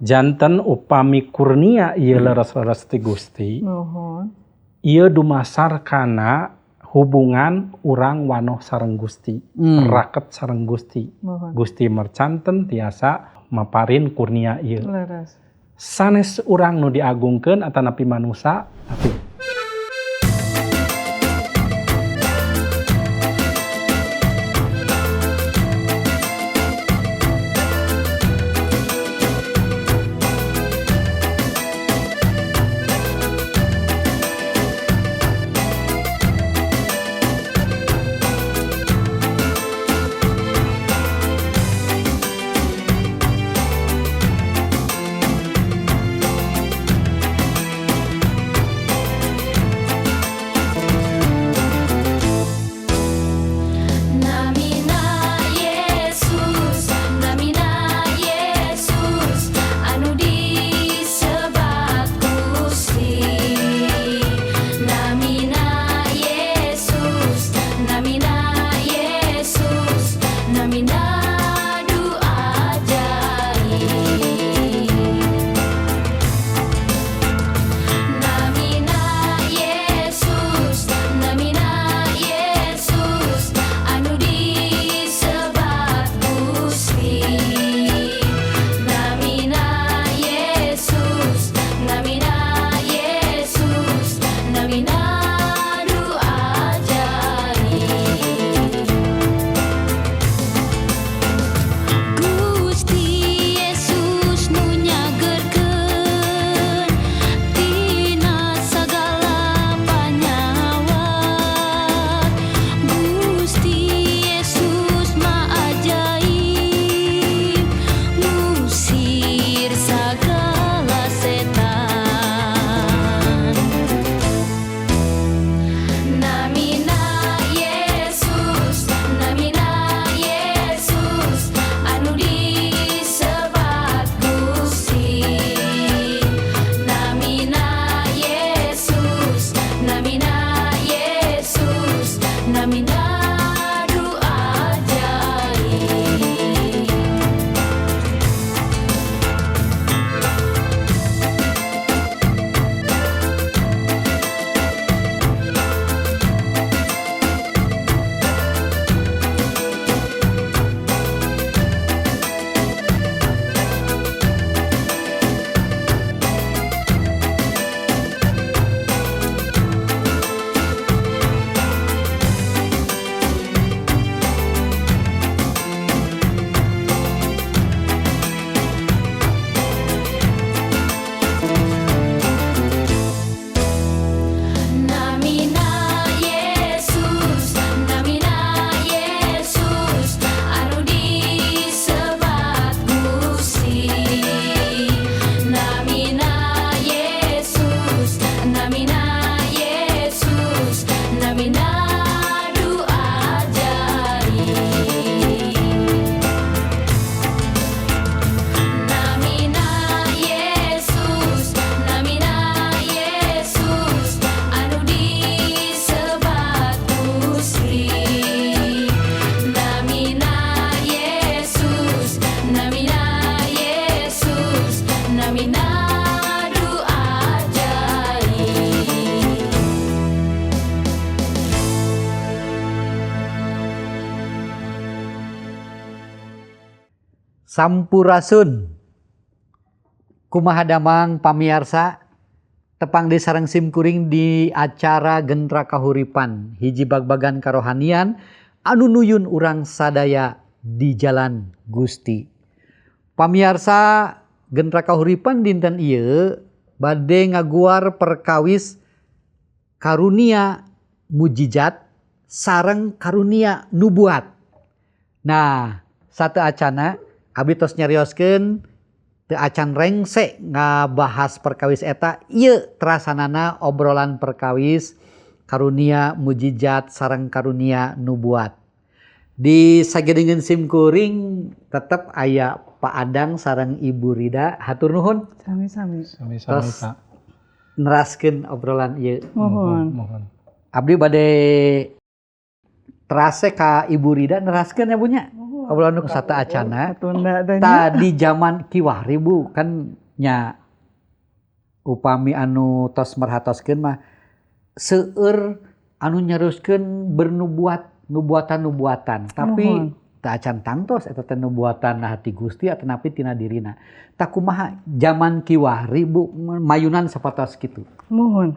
Janten upami kurnia ieu leres-leres ti Gusti. Nuhun. Ieu dumasar kana hubungan urang wanoh sareng Gusti, raket sareng Gusti. Nuhun. Gusti mercanten tiasa maparin kurnia ieu. Leres. Sanes urang nu diagungkeun atanapi manusa, tapi Namina Yesus, namina Yesus, anu disebat Gusti. Namina Yesus, namina Yesus, namina du ajaib. Namina Yesus, namina Yesus, anu disebat Gusti. Namina Yesus, namina Yesus, namina du ajaib. Gusti Yesus nu nyagerkeun tina sagala panyawat. Gusti Yesus maha ajaib, ngusir sagala setan. Namina Yesus, namina Yesus, anu disebat Gusti. Namina Yesus, namina Yesus, namina du ajaib. Namina Yesus, namina Yesus, anu disebat Gusti. Namina Yesus, namina Yesus, namina du ajaib. Namina Yesus, namina Yesus, anu disebat Gusti. Namina Yesus, namina Yesus, namina du ajaib. Sampurasun. Kumaha damang pamiarsa, tepang di sareng simkuring di acara Gentra Kahuripan, hiji bagbagan karohanian anu nuyun urang sadaya di jalan Gusti. Pamiarsa, Gentra Kahuripan dinten ieu bade ngaguar perkawis karunia mujizat sareng karunia nubuat. Nah, satu acana abdi tos nyarioskeun teu acan rengse ngabahas perkawis eta ieu terasanana obrolan perkawis karunia mujizat sareng karunia nubuat. Di sagedengeun simkuring tetep aya Pak Adang sareng Ibu Rida, hatur nuhun. Sami-sami. Sami-sami, Tos Pak. Neraskeun obrolan ieu. Mohon. Mohon. Abdi bade terase ka Ibu Rida neraskeun ya Bu nya. Mohon. Obrolan nu sateuacanna. Tunda teh nya. Tadi zaman kiwari, Bu, kan nya upami anu tos merhatoskeun mah seueur anu nyeruskeun bernubuat, nubuatan-nubuatan, tapi Muhun. teu acan tangtos eta teh nubuatan ti Gusti atanapi tina dirina. Tah, kumaha zaman kiwari, Bu, mayunan sapertos kitu? Muhun.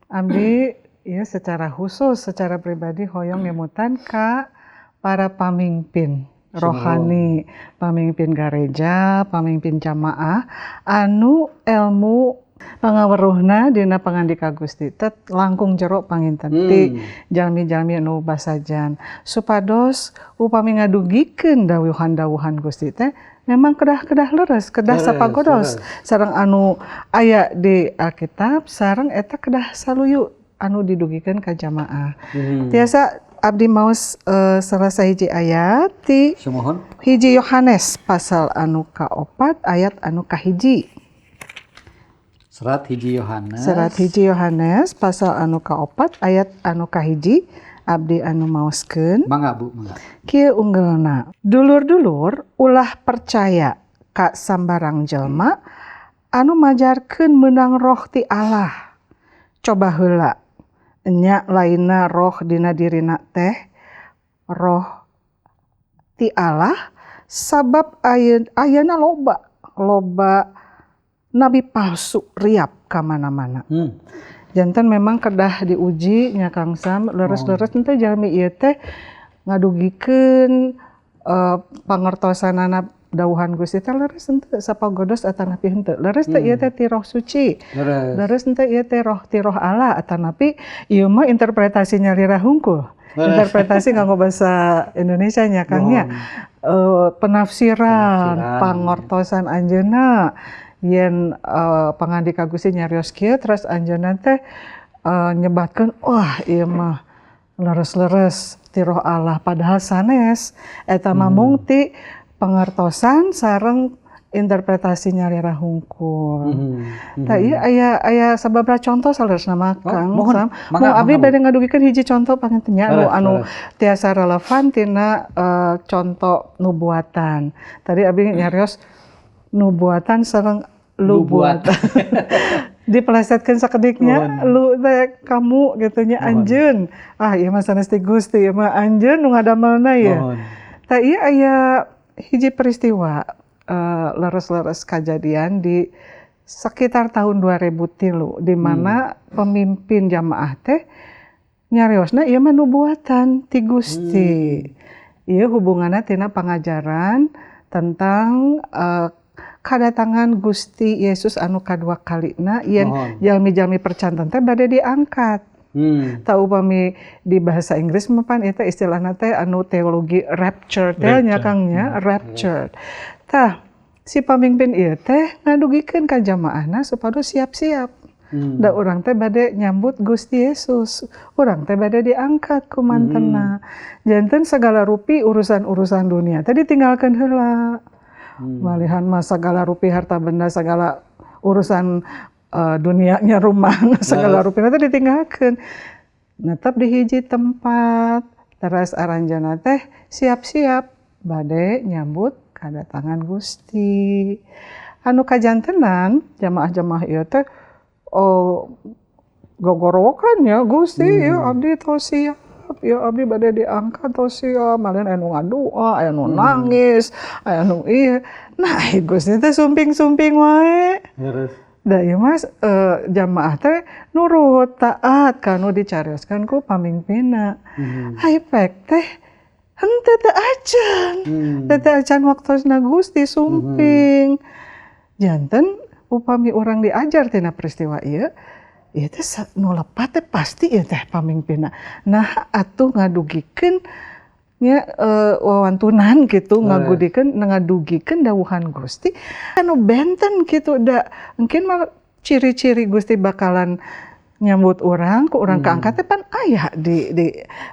Abdi ya secara khusus, secara pribadi hoyong ngemutan ka para pamimpin rohani, pamimpin gereja, pamimpin jamaah anu ilmu pangaweruhna dina pangandika Gusti tet langkung jero panginten ti jalmi-jalmi anu basajan, supados upami ngadugikeun dawuhan-dawuhan Gusti teh memang kedah-kedah leres, kedah sapagodos sareng anu aya di Alkitab, sareng eta kedah saluyu anu didugikeun ka jamaah. Tiasa abdi maos salah sahiji ayat ti Sumuhun. 1 Yohanes pasal anu kaopat ayat anu kahiji. Serat 1 Yohanes. Serat 1 Yohanes pasal anu kaopat ayat anu kahiji, abdi anu maoskeun. Mangga, Bu, mangga. Kieu unggelna. Dulur-dulur, ulah percaya ka sambarang jelma anu majarkeun meunang roh ti Allah. Coba heula enya lainna roh dina dirina teh roh ti Allah, sabab ayeuna loba loba nabi palsu riap ka mana-mana. Janten memang kedah diuji nya, Kang Sam, leres-leres teh jalmi ieu teh ngadugikeun pangertosanana dawuhan Gusti teh leres henteu, sapagodos atanapi henteu. Leres teh ieu teh ti Roh Suci. Leres. Leres henteu ieu teh roh ti Roh Allah atanapi ieu mah interpretasi nyalira hungkul. Interpretasi nganggo bahasa Indonesia nya, Kang, nya. Penafsiran, Penafsiran. Pangortosan anjeunna yen pangandika Gusti nyarios kieu, terus anjeunna teh nyebatkeun, wah, ieu mah leres-leres ti Roh Allah, padahal sanes, eta mah mung ti pangertosan sareng interpretasi nyalira hungkul. Tah, ieu aya aya sababaraha contoh saleresna mah, Oh, Kang mohon. Sam. Mangga, Mau abdi mangga, Bu. bade ngadugikeun hiji contoh panginten nya anu anu tiasa relevan tina contoh nubuatan. Tadi abdi nyarios nubuatan sareng Nubuat. lubuatan. Dipelesetkeun sakediknya, lu teh kamu gitu nya, anjeun. Ah, ieu mah sanes ti Gusti, ieu mah anjeun nu ngadamelna ya. Tah, ieu aya hiji peristiwa leres-leres kajadian di sekitar tahun 2003 di mana pemimpin jamaah teh nyariosna ieu mah nubuatan ti Gusti. Ieu hubunganna tina pangajaran tentang kadatangan Gusti Yesus anu kadua kalina yen jalmi-jalmi percanten teh bade diangkat. Tah, upami di bahasa Inggris mah pan eta istilahna teh anu teologi rapture teh nya, Rapture. Kang, nya, rapture. Tah, si pamimpin ieu teh ngadugikeun ka jamaahna supados siap-siap. Da urang teh bade nyambut Gusti Yesus. Urang teh bade diangkat ku mantena. Janten segala rupi urusan-urusan dunia teh ditinggalkeun heula. Malihan mah segala rupi harta benda, segala urusan dunianya, rumah segala rupi teh ditinggalkeun. Netep di hiji tempat. Teras aranjeunna teh siap-siap bade nyambut kadatangan Gusti. Anu kajantenan jamaah-jamaah ieu teh, oh, gogorowokan ya, Gusti ya abdi tos siap ya, abdi bade diangkat, tos siap. Malihan aya nu ngadoa, aya nu nangis, aya nu ieu. Nah, Gusti teh sumping-sumping wae. Da ieu mah jamaah teh nurut, taat kanu dicarioskeun ku pamimpinna. Ai pek teh henteu, teu acan. Teu acan waktosna Gusti sumping. Janten upami urang diajar tina peristiwa ieu, ieu teh nu lepat teh pasti ieu teh pamimpinna. Nah, atuh ngadugikeun nya wawantunan gitu, ngadugikeun dawuhan Gusti anu benten gitu, da mungkin mah ciri-ciri Gusti bakalan nyambut urang, ku urang kaangkat teh pan aya di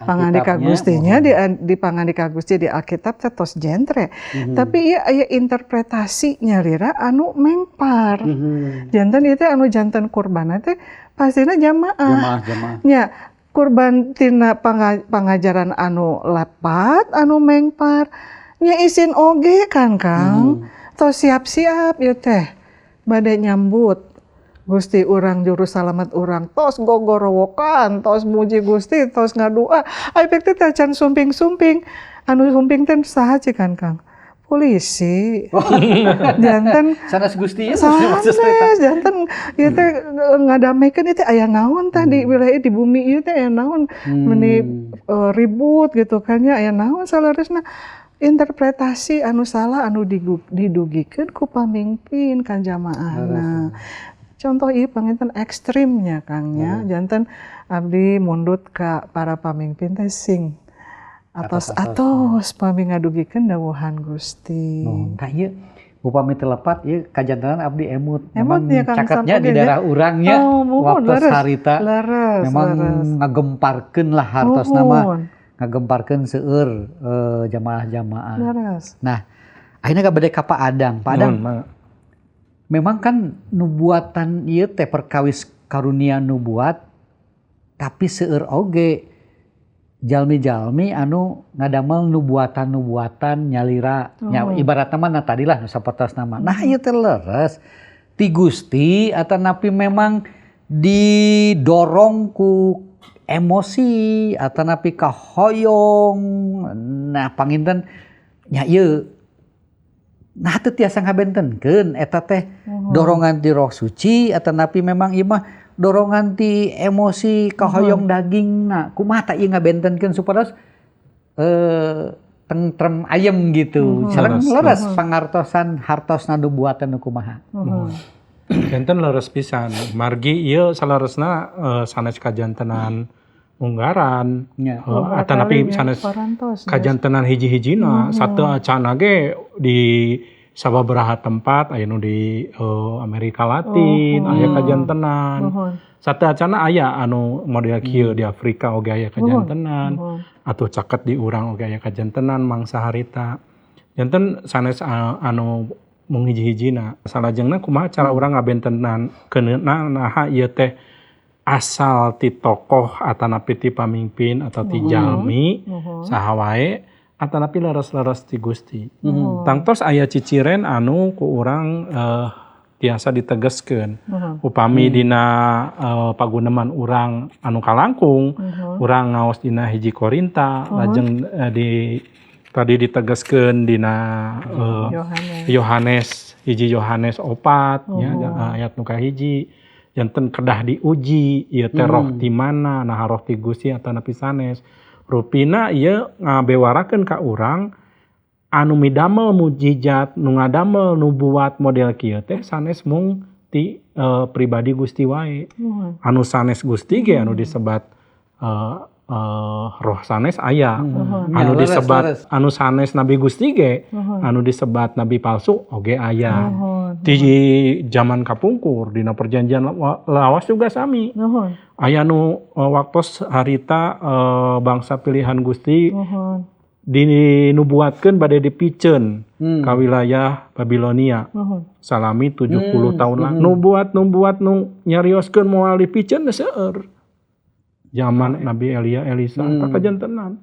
pangandika Alkitabnya, Gustinya, di pangandika Gusti di Alkitab teh tos jentre. Tapi ieu aya interpretasi nyalira anu mengpar. Janten ieu teh anu janten kurbanna teh pastina jamaah. Jamaah, jamaah. Nya Kurban tina pangajaran anu lepat, anu mengpar, nya isin oge kan Kang. Tos siap-siap ieu teh bade nyambut Gusti urang juru salamet urang, tos gogorowokan, tos muji Gusti, tos ngadua. Ai pek teh can sumping-sumping. Anu sumping teh saha cik kan Kang? Polisi. Janten sanes Gusti ya, sanes janten ieu teh ngadamekeun ieu teh aya naon tah di wilayah di bumi ieu teh aya naon meuni ribut gitu kan nya, aya naon saleresna. Interpretasi anu salah anu didugikeun ku pamimpin ka jamaahna. Contoh ieu panginten ekstrimnya Kang nya, janten abdi mundut ka para pamimpin teh sing atos-atos pami ngadugikeun dawuhan Gusti. Tah ieu upami teu lepat ieu kajantenan abdi emut. Emut memang ya, Kang caketnya di Sam, daerah urang nya, muhun, waktu leres, harita leres, memang leres. Ngagemparkeun lah hartosna mah, ngagemparkeun seueur jamaah-jamaah. Leres. Nah, akhirnya ka bade ka Pak Adang. Pak Adang, memang kan nubuatan ieu teh perkawis karunia nubuat, tapi seueur oge jalmi-jalmi anu ngadamel nubuatan-nubuatan nyalira. Nya ibaratna mah tadilah nu sapertosna mah. Nah ieu teh leres ti Gusti atanapi memang didorong ku emosi atanapi kahoyong. Nah panginten nya ieu nah teu tiasa ngabentenkeun eta teh dorongan ti Roh Suci atanapi memang ieu mah dorongan ti emosi kahoyong dagingna. Kumaha tah ieu ngabentenkeun supados tentrem ayem gitu. Sareng leres pangartosan hartosna nubuatan nu kumaha. Janten leres pisan. Margi ieu saleresna sanes kajantenan unggaran atanapi sanes kajantenan hiji-hijina. Satu acana ge di sababaraha tempat aya nu di Amerika Latin aya kajantenan. Satu acana aya anu model kieu di Afrika oge aya kajantenan, atau caket di urang oge aya kajantenan mangsa harita. Janten sanes anu mung hiji-hijina. Salajengna kumaha cara urang ngabentenan keuneuhna naha ieu teh asal ti tokoh atanapi ti pamimpin atau ti jalmi saha wae atanapi leres-leres ti Gusti. Tangtos aya ciciren anu ku urang tiasa ditegeskeun. Upami dina paguneman urang anu kalangkung, urang ngaos dina 1 Korinta, lajeng tadi ditegeskeun dina Yohanes 1 Yohanes 4 nya ayat nu kahiji. Janten kedah diuji ieu teh roh ti mana, nah roh ti Gusti atanapi sanes. Rupina ieu ngabewarakeun ka urang anu midamel mujizat, nu ngadamel nubuat model kieu teh sanes mung ti pribadi Gusti wae. Anu sanes Gusti ge anu disebat roh sanes aya. Anu disebat anu sanes Nabi Gusti ge, anu disebat nabi palsu oge aya. Di zaman kapungkur dina perjanjian lawas juga sami. Aya nu waktos harita bangsa pilihan Gusti dinubuatkeun bade dipiceun ka wilayah Babilonia. Salami 70 tahun lah. Nubuat nu nyarioskeun moal dipiceun seueur. Zaman Nabi Elia, Elisa, eta kajantenan.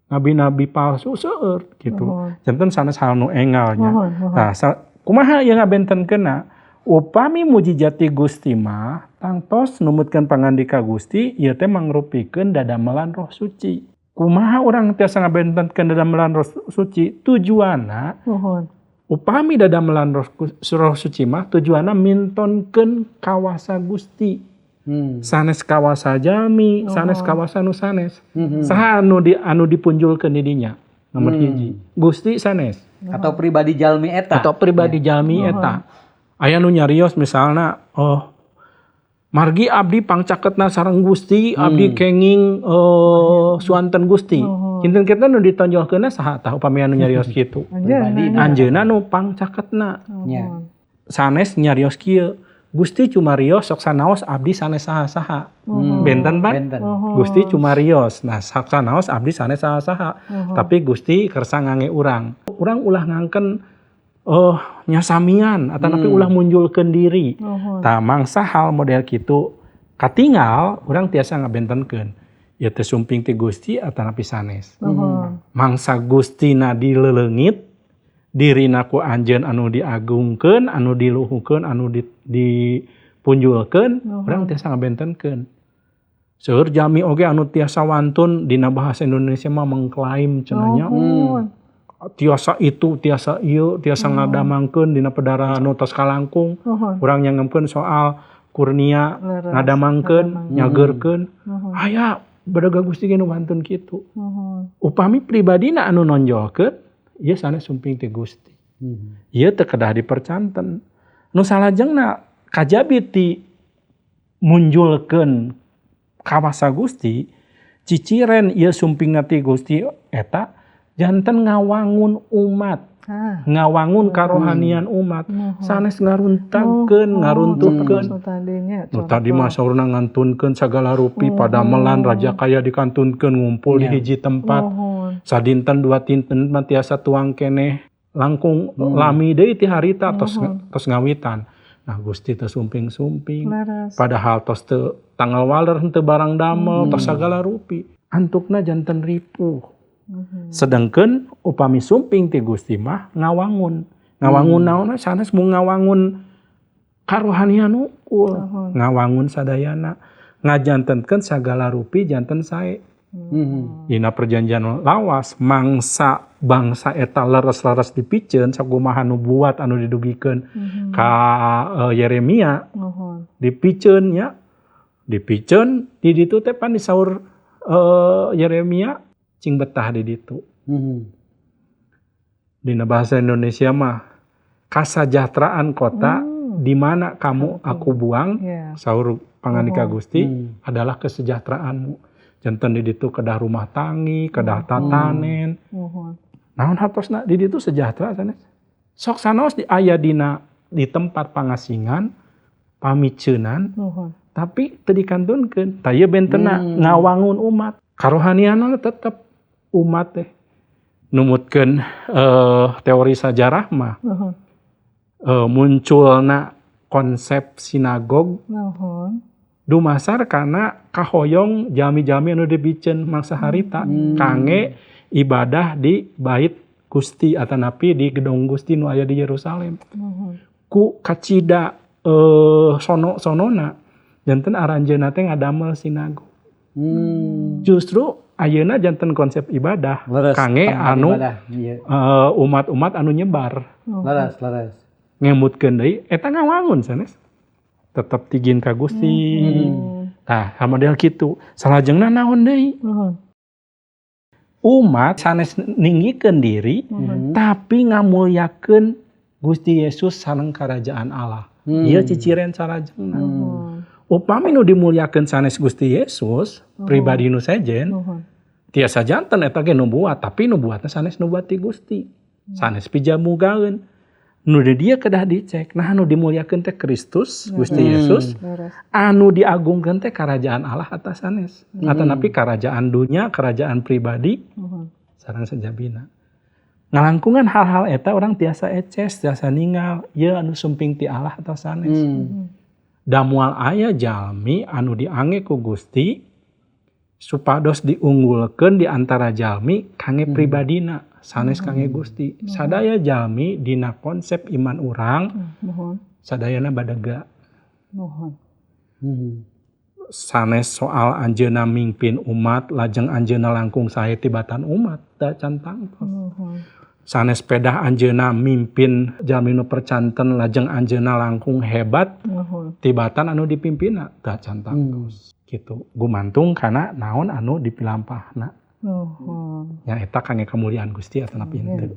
Nabi-nabi palsu seueur gitu. Janten sanes hal nu engal nya. Nah, kumaha ieu ngabentenkeunna? Upami mujizat ti Gusti mah tangtos numutkeun pangandika Gusti ieu teh mangrupikeun dadamelan Roh Suci. Kumaha urang tiasa ngabentenkeun dadamelan Roh Suci? Tujuanna upami dadamelan Roh Suci mah tujuanna mintonkeun kawasa Gusti. Sanes kawasa jalmi, sanes kawasa nu sanes. Saha anu dipunjulkeun di dinya? Nomor 1. Gusti sanes atau pribadi jalmi eta. Atau pribadi jalmi eta. Aya nu nyarios misalna, oh margi abdi pangcaketna sareng Gusti, abdi kenging suanten Gusti. Kinten-kinten nu ditonjolkeunna saha tah upami anu nyarios kitu? Anjeunna nu pangcaketna. Sanes nyarios kieu. Gusti cumarios sok sanaos abdi sanes saha-saha. Benten pan? Gusti cumarios. Nah, sok sanaos abdi sanes saha-saha. Tapi Gusti kersa ngange urang. Urang ulah ngangken nyasamian atanapi ulah munjulkeun diri. Tah mangsa hal model kitu katingal urang tiasa ngabentenkeun. Ieu teh sumping ti Gusti atanapi sanes. Mangsa Gustina dileleungit, dirina ku anjeun anu diagungkeun, anu diluhungkeun, anu dipunjulkeun, urang tiasa ngabentenkeun. Seueur jalmi oge anu tiasa wantun dina bahasa Indonesia mah mengklaim cenah nya. Tiasa itu, tiasa ieu, tiasa ngadamangkeun dina pedarahan anu tos kalangkung. Urang nyangemkeun soal kurnia ngadamangkeun, nyageurkeun. Aya bedega Gusti ge nu wantun kitu. Upami pribadina anu nonjolkeun, ieu sanes sumping ti Gusti. Ieu teu kedah dipercanten. Nu salajengna kajabi ti munjulkeun kawasa Gusti, ciciren ieu sumpingna ti Gusti eta janten ngawangun umat, ngawangun karohanian umat, sanes ngaruntagkeun, ngaruntuhkeun. Nu tadi mah saurna ngantunkeun sagala rupi padamelan raja kaya dikantunkeun ngumpul di hiji tempat. Sadinten dua dinten mah tiasa tuang keneh langkung lami deui ti harita tos tos ngawitan. Nah Gusti teu sumping-sumping, padahal tos teu tanggal waler henteu barang damel, tos sagala rupi. Antukna janten ripuh. Sedangkan upami sumping ti Gusti mah ngawangun. Ngawangun naon sanes mung ngawangun karohanian ukul, ngawangun sadayana, ngajantenkeun sagala rupi janten sae. Dina perjanjian lawas mangsa bangsa eta leres-leres dipiceun sakumaha nubuat anu didugikeun ka Yeremia dipiceun nya, dipiceun di ditu teh pan disaur Yeremia cing betah di ditu. Dina bahasa Indonesia mah kasajahteraan kota di mana kamu aku buang, saur pangandika Gusti adalah kesejahteraanmu. Janten di ditu kedah rumah tangi, kedah tatanen. Naon hartosna di ditu sejahtera sanes. Sok sanaos di aya dina di tempat pangasingan, pamiceunan, tapi teu dikantunkeun. Tah ieu bentena ngawangun umat. Karohanianna tetep umat teh numutkeun teori sajarah mah munculna konsep sinagog dumasar kana kahoyong jalmi-jalmi anu dipiceun mangsa harita kangge ibadah di bait Gusti atanapi di gedung Gusti nu aya di Yerusalem. Ku kacida sono-sonona janten aranjeunna teh ngadamel sinagog. Justru ayeuna janten konsep ibadah leres, kangge anu umat-umat anu nyebar. Leres, leres. Ngemutkeun deui eta ngawangun sanes. Tetep tigin ka Gusti. Tah, model kitu. Salajengna naon deui? Umat sanes ninggikeun diri tapi ngamulyakeun Gusti Yesus sareng karajaan Allah. Ieu ciciren salajengna. Upami nu dimulyakeun sanes Gusti Yesus, pribadi nu sejen, tiasa janten eta ge nubuat, tapi nubuatna sanes nubuat ti Gusti. Sanes pijamugaeun. Nu di dieu kedah dicek, nah anu dimulyakeun teh Kristus, Gusti Yesus, anu diagungkeun teh karajaan Allah atas sanes. Atanapi karajaan dunia, kerajaan pribadi, sareng sajabina. Ngalangkungan hal-hal eta orang tiasa eces, tiasa ningal, ieu anu sumping ti Allah atas sanes. Da moal aya jalmi anu diange ku Gusti supados diunggulkeun di antara jalmi kangge pribadina sanes kangge Gusti. Sadaya jalmi dina konsep iman urang sadayana badega. Sanes soal anjeunna mingpin umat lajeng anjeunna langkung sae tibatan umat da can tangtos. Sanes pedah anjeunna mimpin jalmi nu percanten lajeng anjeunna langkung hebat tibatan anu dipimpinna da can tangtos. Gitu gumantung kana naon anu dipilampahna. Nya eta kangge kemuliaan Gusti atanapi henteu.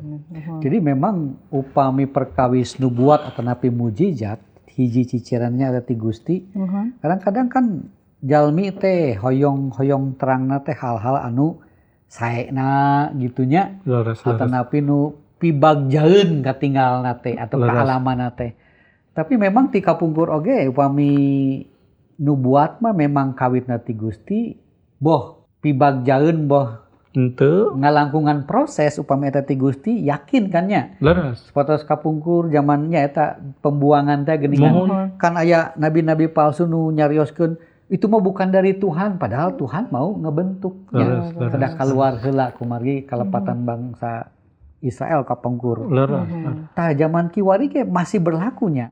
Jadi memang upami perkawis nubuat atanapi mujizat hiji cicirannya ada ti Gusti. Kadang-kadang kan jalmi teh hoyong-hoyong terangna teh hal-hal anu saena gitunya atanapi nu pibagjaeun katinggalna teh atau kaalamanna teh. Tapi memang ti kapungkur oge upami nubuat mah memang kawitna ti Gusti boh pibagjaeun boh henteu ngalangkungan proses upami eta ti Gusti yakin kan nya. Leres. Sapertos kapungkur zamannya eta pembuangan teh geuningan kan aya nabi-nabi palsu nu nyarioskeun Itu mah bukan dari Tuhan, padahal Tuhan mau ngebentuk nya. Kedah keluar heula kumargi kalepatan bangsa Israel kapungkur. Tah zaman kiwari ge masih berlakunya.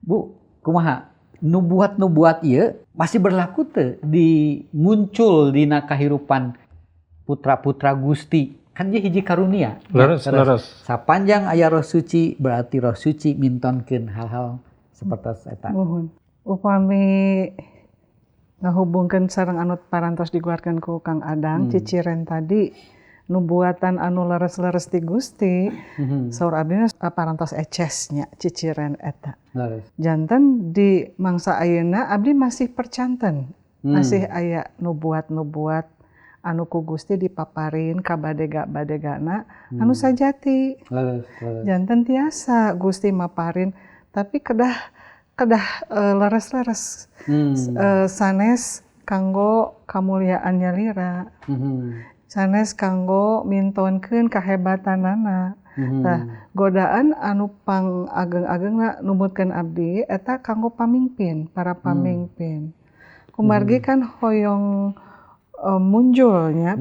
Bu, kumaha? Nubuat-nubuat ieu masih berlaku teu di muncul dina kahirupan putra-putra Gusti. Kan dia hiji karunia. Leres, leres. Sapanjang aya Roh Suci berarti Roh Suci mintonkeun hal-hal seperti eta. Muhun. Upami ngahubungkeun sareng anu parantos diguarkeun ku Kang Adang, ciciren tadi nubuatan anu leres-leres ti Gusti, saur abdi parantos ecesnya ciciren eta. Leres. Janten di mangsa ayeuna abdi masih percanten, masih aya nubuat-nubuat anu ku Gusti dipaparin ka badega-badegana anu sajati. Leres, leres. Janten tiasa Gusti maparin, tapi kedah leres-leres. Sanes kanggo kamuliaan nyalira. Sanes kanggo mintonkeun kahebatanana. Tah, godaan anu pang ageng-agengna numutkeun abdi eta kanggo pamingpin, para pamingpin. Kumargi kan hoyong munculnya,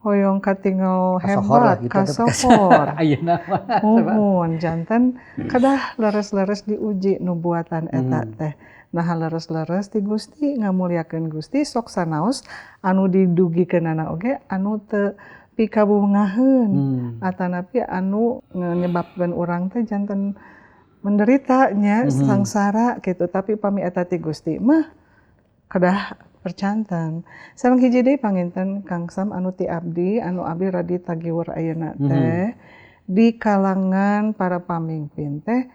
hoyong katingal hebat, gitu, kasohor. Ayeuna mah. Muhun, janten kedah leres-leres diuji nubuatan eta teh. Nah, leres-leres ti Gusti ngamuliakeun Gusti sok sanaos anu didugikeunana oge anu teu pikabungaheun atanapi anu nyebabkeun urang teh janten menderita nya, sangsara gitu. Tapi pami eta ti Gusti mah kedah percanten. Sareng hiji deui panginten Kang Sam anu ti abdi, anu abdi radi tagiwur ayeuna teh di kalangan para pamimpin teh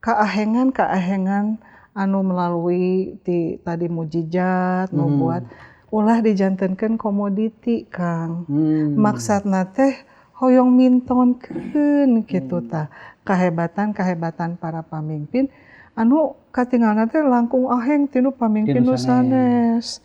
kaahengan-kaahengan anu melalui ti tadi mujizat, nubuat ulah dijantenkeun komoditi Kang. Maksudna teh hoyong mintonkeun kitu tah kahebatan-kahebatan para pamimpin anu katingalna teh langkung aheng tinu pamimpin nu sanes.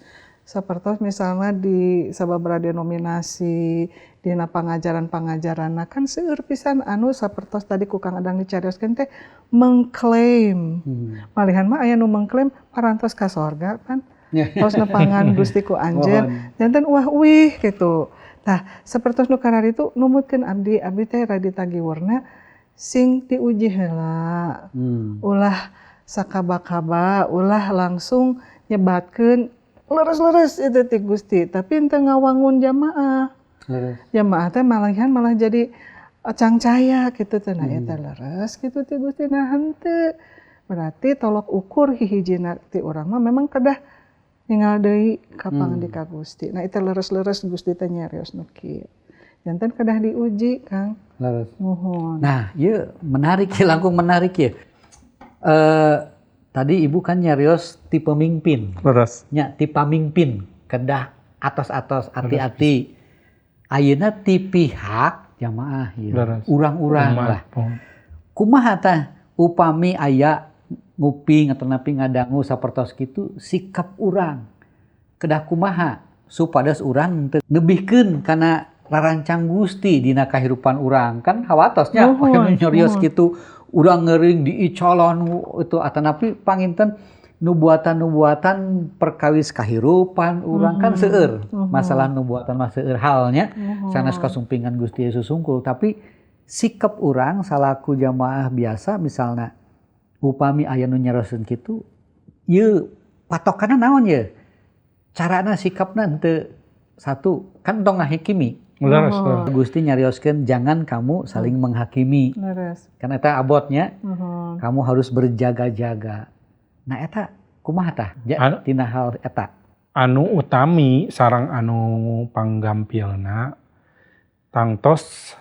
Sapertos misalnya di sababaraha denominasi dina pangajaran-pangajaranna kan seueur pisan anu sapertos tadi ku Kang Adang dicarioskeun teh mengklaim. Malihan mah aya nu mengklaim parantos ka sorga kan. Tos nepangan Gusti ku anjeun janten uah uih gitu. Tah sapertos nu kararitu numutkeun abdi, abdi teh radi tagiwurna sing diuji heula. Ulah sakaba-kaba, ulah langsung nyebatkeun leres-leres itu ti Gusti, tapi henteu ngawangun jamaah. Jamaah teh malihan malah jadi cangcaya gitu teh, nah eta leres gitu ti Gusti, nah henteu. Berarti tolok ukur hihijina ti urang mah memang kedah ningal deui ka pangandika Gusti. Nah eta leres-leres Gusti teh nyarios nu kieu. Janten kedah diuji Kang. Leres. Muhun. Nah, ieu menarik ya, langkung menarik ya. Tadi ibu kan nyarios ti pemimpin. Leres. Nya ti pamimpin kedah atos-atos ati-ati. Ayeuna ti pihak jamaah ieu. Urang-urang lah. Kumaha tah upami aya nguping atau napi ngadangu sapertos kitu sikap urang kedah kumaha supados urang teu nebihkeun kana rarancang Gusti dina kahirupan urang kan hawatosnya nyarios kitu urang ngeuring diicalan itu atanapi panginten nubuatan-nubuatan perkawis kahirupan urang kan seueur masalah nubuatan mah seueur halnya sanes kasumpingan Gusti Yesus sungkul tapi sikap urang salaku jamaah biasa misalnya upami aya nu nyaroskeun kitu ieu patokanna naon ye carana sikapna henteu satu kan tong ngahakimi. Gusti nyarioskeun jangan kamu saling menghakimi. Kan eta abotnya kamu harus berjaga-jaga. Nah eta kumaha tah tina hal eta anu utami sareng anu panggampilna tangtos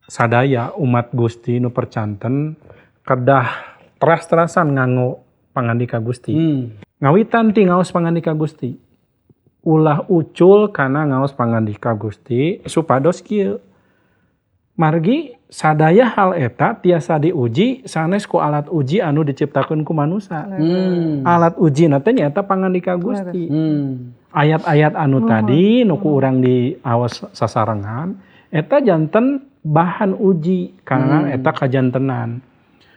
sadaya umat Gusti nu percanten kedah teras-terasan nganggo pangandika Gusti. Ngawitan ti ngaos pangandika Gusti. Ulah ucul kana ngaos pangandika Gusti supados kieu. Margi sadaya hal eta tiasa diuji sanes ku alat uji anu diciptakeun ku manusa. Alat uji na teh nyaeta pangandika Gusti. Ayat-ayat anu tadi nu ku urang diawas sasarengan eta janten bahan uji karena eta kajantenan.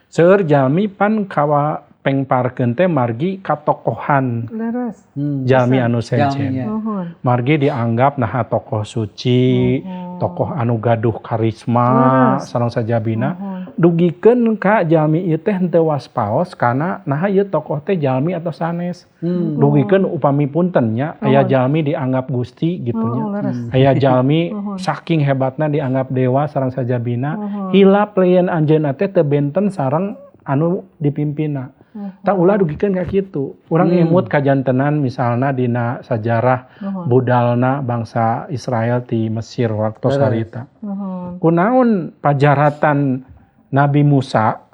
Seueur jalmi pan kawa dipengparkeun teh margi katokohan Leres. Jalmi anu sejen. Jalminya. Nuhun. Margi dianggap nah tokoh suci, tokoh anu gaduh karisma sareng sajabina. Dugikeun ka jalmi ieu teh henteu waspaos kana naha ieu tokoh teh jalmi atau sanes. Dugikeun upami punten nya aya jalmi dianggap gusti gitu nya. Leres. Aya jalmi saking hebatna dianggap dewa sareng sajabina, hilap lain anjeunna teh teu benten sareng anu dipimpinna. Tah ulah dugikeun ka kitu. Urang emut kajantenan misalna dina sajarah budalna bangsa Israel ti Mesir waktu harita. Kunaon pajaratan Nabi Musa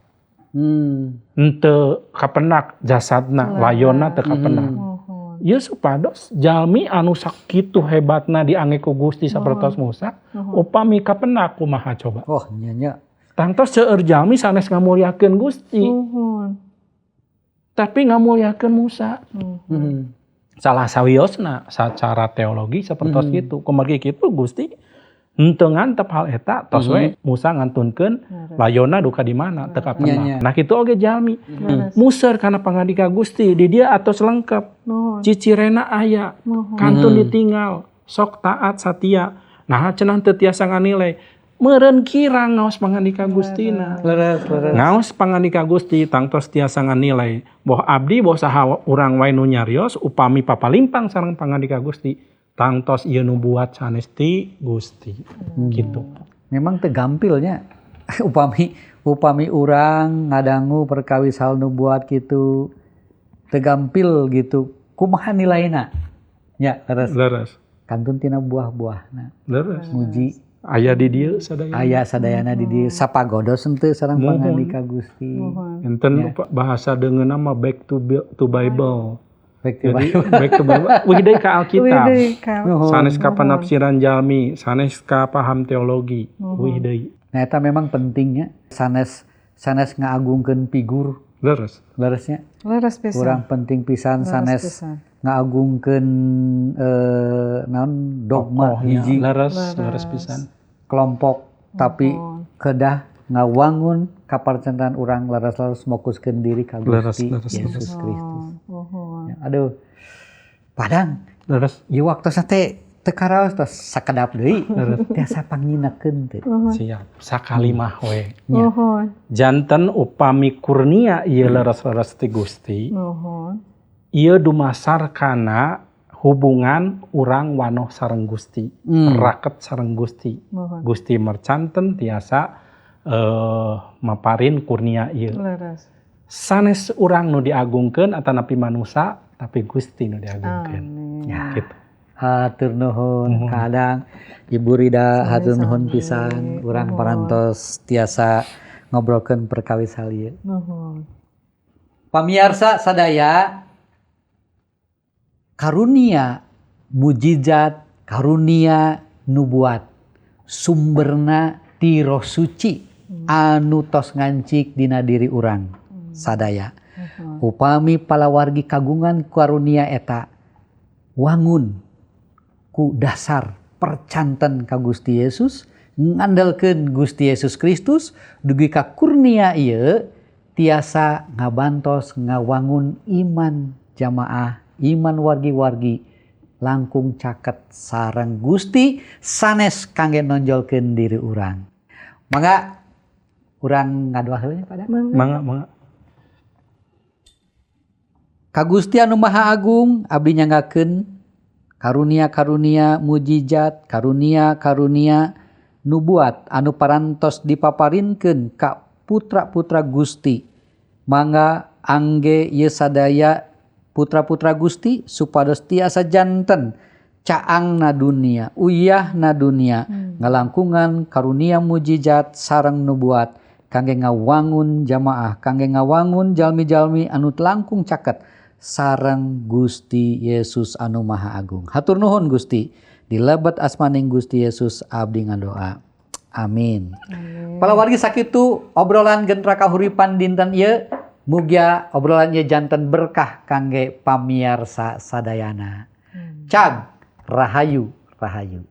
henteu kapenak jasadna, layonna teu kapenak. Ieu supados jalmi anu sakitu hebatna diangge ku Gusti sapertos Musa, upami kapenak kumaha coba? Oh, nya nya. Tangtos seueur jalmi sanes ngamulyakeun Gusti. Tapi ngamulyakeun Musa. Salah sawiosna sacara teologi sapertos kitu. Kumargi kitu Gusti henteu ngantep hal eta tos we Musa ngantunkeun layonna duka di mana teu kapenak. Nah kitu oge jalmi. Muser kana pangandika Gusti di dia atos lengkap. Cicirena aya, kantun ditinggal, sok taat satia. Nah cenah teu tiasa nganilai. Meureun kirang ngaos pangandika Gustina. Leres, leres. Ngaos pangandika Gusti tangtos tiasa nganilai boh abdi boh saha urang wae nu nyarios upami papalimpang sareng pangandika Gusti tangtos ieu nubuat sanes ti Gusti. Gitu. Memang teu gampilnya upami urang ngadangu perkawis hal nubuat gitu teu gampil gitu. Kumaha nilaina? Nya leres. Leres. Kantun tina buah-buahna. Leres. Muji aya di dieu sadayana. Aya sadayana di dieu sapagodos henteu sareng pangandika Gusti. Enten bahasa deungeunna mah back to Bible. Back to Bible. Back to Bible. Wih deui ka Alkitab. Sanes ka penafsiran jalmi, sanes ka paham teologi. Wih deui. Nah eta memang pentingnya sanes sanes ngaagungkeun figur. Leres. Leresnya. Leres pisan. Kurang penting pisan sanes ngaagungkeun naon dogma hiji. Leres, leres pisan. Kelompok tapi kedah ngawangun kaparcantan urang leres-leres mokuskeun diri ka Gusti Yesus Kristus. Ya, aduh. Padang. Leres. Ieu waktosna teh teu karaos tos sakedap deui. Tiasa pangnyinakeun teh. Siap. Sakalimah we. Janten upami kurnia ieu leres-leres ti Gusti. Ieu dumasar kana hubungan urang wanoh sareng Gusti, raket sareng Gusti. Gusti mercanten tiasa maparin kurnia ieu. Sanes urang nu diagungkeun atanapi manusa, tapi Gusti nu diagungkeun. Ya. Gitu. Hatur nuhun kadang Ibu Rida hatur nuhun pisan urang parantos tiasa ngobrolkeun perkawis hal ieu. Pamiarsa sadaya, karunia mujizat, karunia nubuat sumberna ti Roh Suci anu tos ngancik dina diri urang sadaya. Upami palawargi kagungan karunia eta wangun ku dasar percanten ka Gusti Yesus, ngandelkeun Gusti Yesus Kristus dugi ka kurnia ieu tiasa ngabantos ngawangun iman jamaah, iman wargi-wargi langkung caket sareng Gusti sanes kangge nonjolkeun diri urang. Mangga urang ngadoa heula nya pada. Mangga, mangga. Ka Gusti anu Maha Agung abdi nyanggakeun karunia-karunia mujizat, karunia-karunia nubuat anu parantos dipaparinkeun ka putra-putra Gusti. Mangga angge ieu sadaya putra-putra Gusti supados tiasa janten caangna dunia, uyahna dunia, ngalangkungan karunia mujizat sareng nubuat kangge ngawangun jamaah, kangge ngawangun jalmi-jalmi anu langkung caket sareng Gusti Yesus anu Maha Agung. Hatur nuhun Gusti, dilebet asmaning Gusti Yesus abdi ngadoa. Amin. Palawargi sakitu obrolan Gentra Kahuripan dinten ieu. Mugia obrolan ieu janten berkah kangge pamiarsa sadayana. Cag rahayu rahayu.